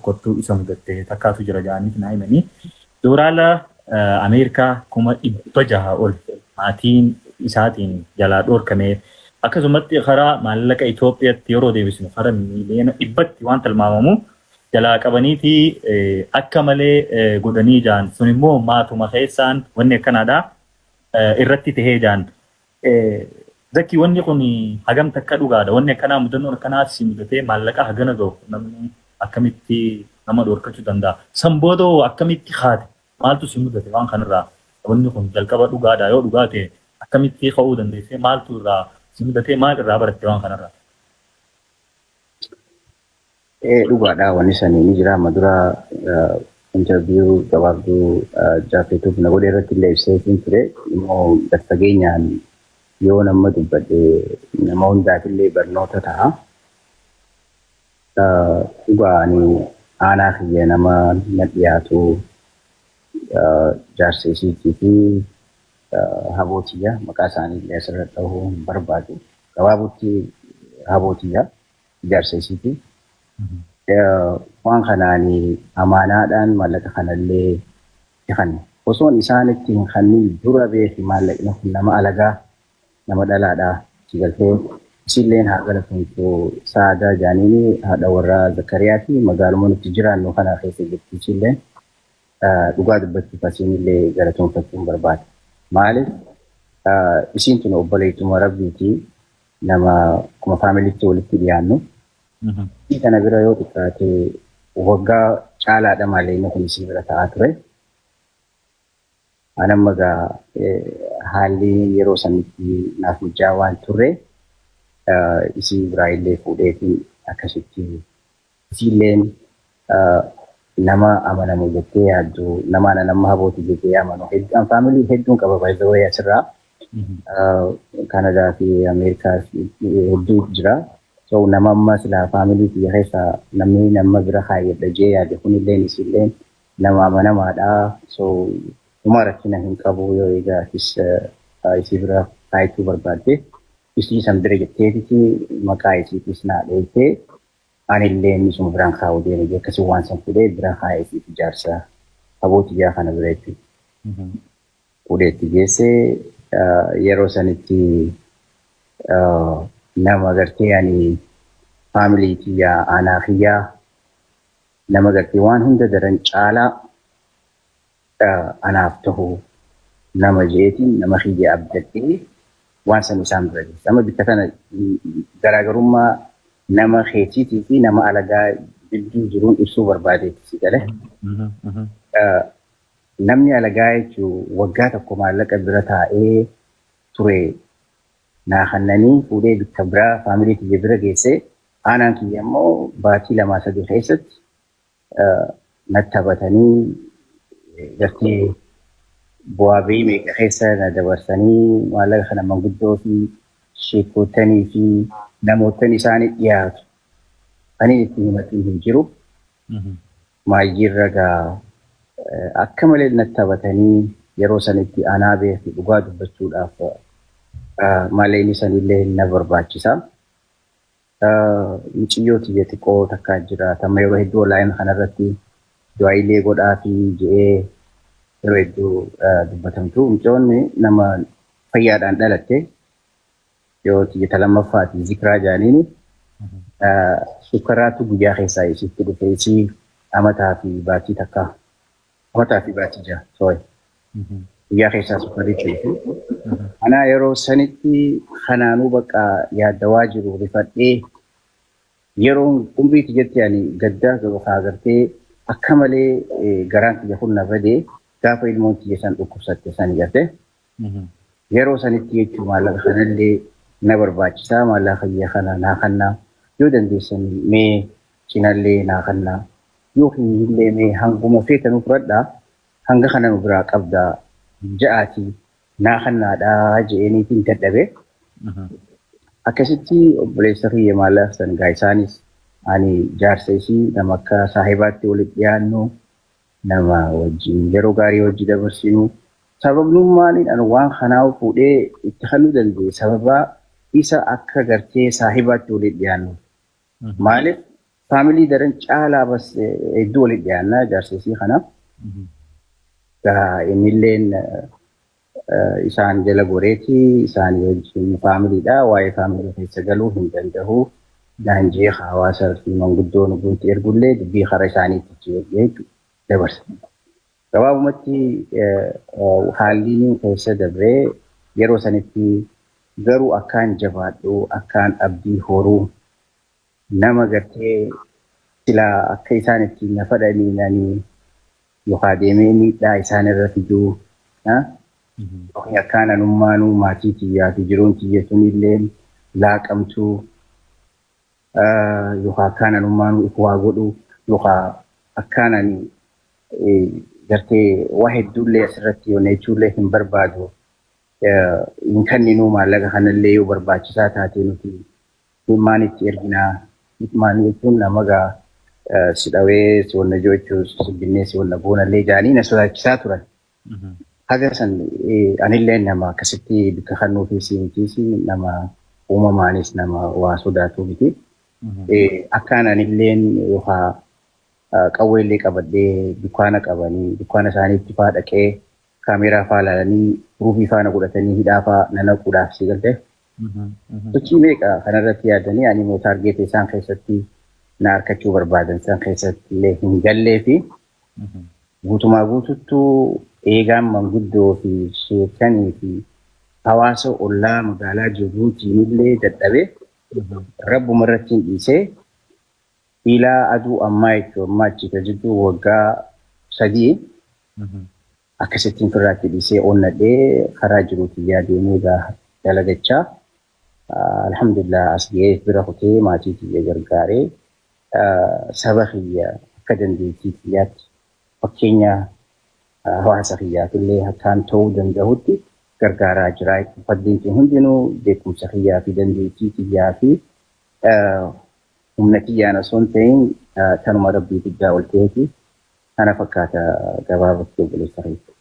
Tokkottuu isa mudatte takkaatu jira jedhaniif naa himanii. Doolaara Ameerikaa 600,000 ol maatiin isaatiin jalaa dhoorkamee, akkasumatti karaa maallaqa Itoophiyaatti yeroo deebisnu karaa miiliyoona 100tti waan tilmaamamu jalaa qabaniiti akka malee godhanii jaan. Sun immoo maatuma keessaan wanni akkanaadha irratti tahee jaan. Zakki, wanni kun hagam takka dhugaadha? Wanni akkanaa, mudannoon akkanaa si mudatee, maallaqa hagana gahu namni akkamitti nama dhoorkachuu danda'a? San booda akkamitti haate? Maaltu si mudate waan kanarraa? Wanni kun jalqaba dhugaadha? Yoo dhugaa ta'e akkamitti ka'uu dandeessee? Maaltu irraa si mudatee? Maal irraa baratte waan kanarraa? Ee, dhugaadha, wanni sanii ni jira. Amma dura interview gabaabduu jaafetuuf na godhe irratti illee ibseetiin ture. Immoo gad fageenyaan yoo nama dubbadhe nama hundaaf illee barnoota ta'a. Dhugaa, ani aanaa kiyya nama na dhiyaatu, jaarsa isiitii fi habootiyya, maqaa isaanii illee asirra dhahuu hin barbaadu. Gabaabutti habootiyya, jaarsa isiiti. Waan kanaan amaanaadhaan maallaqa kanallee ifanne. Osoon isaanitti hin kannin dura beeki, maallaqni kun nama alagaa, nama dhalaadhaa. Si galtee, isilleen haa galatomtu, Saadaa jaaniini, haadha warraa Zakariyaati, magaaluma nuti jiraannu kana keessa jirti isilleen. Dhugaa dubbachuuf asiinillee galatoonfachuun barbaada. Maaliif, isiin tun obboleettuma rabbiiti, nama akkuma faamiliitti walitti dhiyaannu. Isii kana bira yoo xiqqaate waggaa caalaadha maallaqni kun isii bira ta'aa ture. Ani amma egaa haalli yeroo sanitti naaf mijaa'aa waan turre, isii biraa illee fuudheetiin akkasitti isiilleen nama amanamu jettee yaaddu, nama ana nama habooti jettee amanu hedduu, faamilii hedduun qaba, by the way, asirraa. Kanadaa fi Ameerikaa hedduu jira. So nama amma silaa faamilii kiyya keessaa namni nama bira kaayyadha jee yaade kunilleen isiilleen nama amanamaadha. So uma rakkina hin qabu, yoo egaa atis isii bira kaayachuu barbaadde isii san bira jetteetiti maqaa isiitis naa dheeytee, anillee inni sun biraan kaa'uu deeme jee, akkasii waan san fudhee bira kaa'ee isiif ijaarsa habootiyyaa kana bira jechuudha. Fuudhee itti geessee, yeroo sanitti nama gartee ani faamilii kiyyaa, aanaa kiyyaa, nama gartee waan hunda daran caalaa anaaf tahu nama jeetiin nama kiyya abdadhee waan san isaan bira geesse. Amma bikka kana garaagarummaa nama keetiitii fi nama alagaa jidduu jiruun ibsuu barbaadeetti, si galee. Namni alagaa jechuun waggaa tokko maallaqa bira taa'ee ture naa kannanii fuudhee bikka biraa faamilii kiyya bira geessee, aanaan kiyya immoo baatii 2-3 keessatti natti taphatanii, gartee bu'aa ba'ii meeqa keessa na dabarsanii, maallaqa kana manguddoo fi sheekotanii fi namoottan isaanii dhiyaatu ani itti himatiin hin jiru. Maayyiirra gaa akka malee natti taphatanii, yeroo sanitti anaa beeku, dhugaa dubbachuudhaaf maallaqni sanillee na barbaachisa. Muciyyoo tiyya xiqqoo takkaa jira. Tamma yeroo hedduu online kanarratti du'aayilee godhaa fi je'ee yeroo hedduu dubbatamtu. Mucayyoonni nama fayyaadhaan dhalatte, yoo tiyya ta lammaffaati, Zikraa jaaniini, sukkaraatu guyyaa keessaa isitti dhufe, isii amataa fi baatii takka, amataa fi baatii 6, sorry. Guyyaa keessaa sukkarri dhufe. Anaa yeroo sanitti kanaanuu bakka yaaddawaa jiru, rifadhee, yeroon umrii tiyyatti ani gaddaa haa gartee akka malee garaan kiyya kun na badee gaafa ilmoon tiyya san dhukkubsatte sani garte. Yeroo sanitti jechuun maallaqa kanallee na barbaachisaa, maallaqa kiyya kana naa kannaa yoo dandeessan, mee cinallee naa kannaa, yookiin illee mee hanguma feetanuu fudhadhaa, hanga kana nu biraa qabdaa ja'aatii naa kannaadhaa je'eeniitiin dadhabee. Akkasitti obboleessa kiyya maallaqa san gaa isaanis, ani jaarsa isii, nama akka saahibaatti walitti dhiyaannu, nama wajjin yeroo gaarii hojii dabarsinu, sababnummaan ani waan kanaa fuudhee itti kennuu danda'e sababa isa akka gartee saahibaatti walitti dhiyaannu. Maaliif, Family daran caalaa bas hedduu walitti dhiyaannaa jaarsesii kana. Innilleen isaan jala goreeti, isaan wajjin familydha. Waa'ee family keessa galuu hin danda'u. Naan jee hawaasa fi manguddoo nuguutti ergullee dubbii karaa isaaniitti jechuudha dabarsa. Gabaabumatti haalli keessa dabree yeroo sanitti garuu akkaan jabaadhu, akkaan abdii horuu, nama gartee silaa akka isaan ittiin na fadhanii yookaan deemee miidhaa isaan irra fiduu, yookiin akkaan anummaanuu maatii tiyyaa fi jiruun tiyya sunillee laaqamtuu, yookaan akkaan anummaanuu if waa godhu, yookaan akkaan ani gartee waa hedduullee asirratti yoonnechuullee hin barbaadu. Hin kenninuu maallaqa kanallee yoo barbaachisaa taate nuti himmaan itti erginaa. Himmaan jechuun nama gaa si dhawee si wanna jechuun si binnee si wanna goonallee jaanii na sodaachisaa turan. Haga san anillee nama akkasitti bikka kannuu fi mitiis, nama uumamaanis nama waa sodaatu miti. Akkaan anilleen yookaan qawweellee qabadhee dukkaana qabanii dukkaana isaaniitti faa dhaqee kaameeraa faa ilaalanii ruufii faana godhatanii hidhaa faa na naquudhaaf si galtee. Sochii meeqa kanarratti yaadanii ani immoo target isaan keessatti na harkachuu barbaadan isaan keessatti illee hin gallee fi guutumaa guututtuu eegaan manguddoo fi sheekanii fi hawaasa ollaa magaalaa Jibuutiin illee dadhabee rabbuma irratti hin dhiisee ilaa aduu ammaa jechuun ammaa achi jidduu waggaa 3 akkasittiin firraatti dhiisee onnadhee karaa jiruutti deemee dalagachaa, alhamdulillah, as ga'ee bira kutee maatii kiyya gargaaree saba kiyya akka dandeettii kiyyaatti fakkeenya hawaasa kiyyaatillee akkaan ta'uu danda'utti gargaaraa jira. Faddiintiin hundinuu beekumsa kiyyaa fi dandeettii kiyyaa fi humna kiyyaan osoo hin ta'in tanuma rabbii guddaa ol ta'eeti. Kana fakkaata gabaabatti, obboleessa kiyya.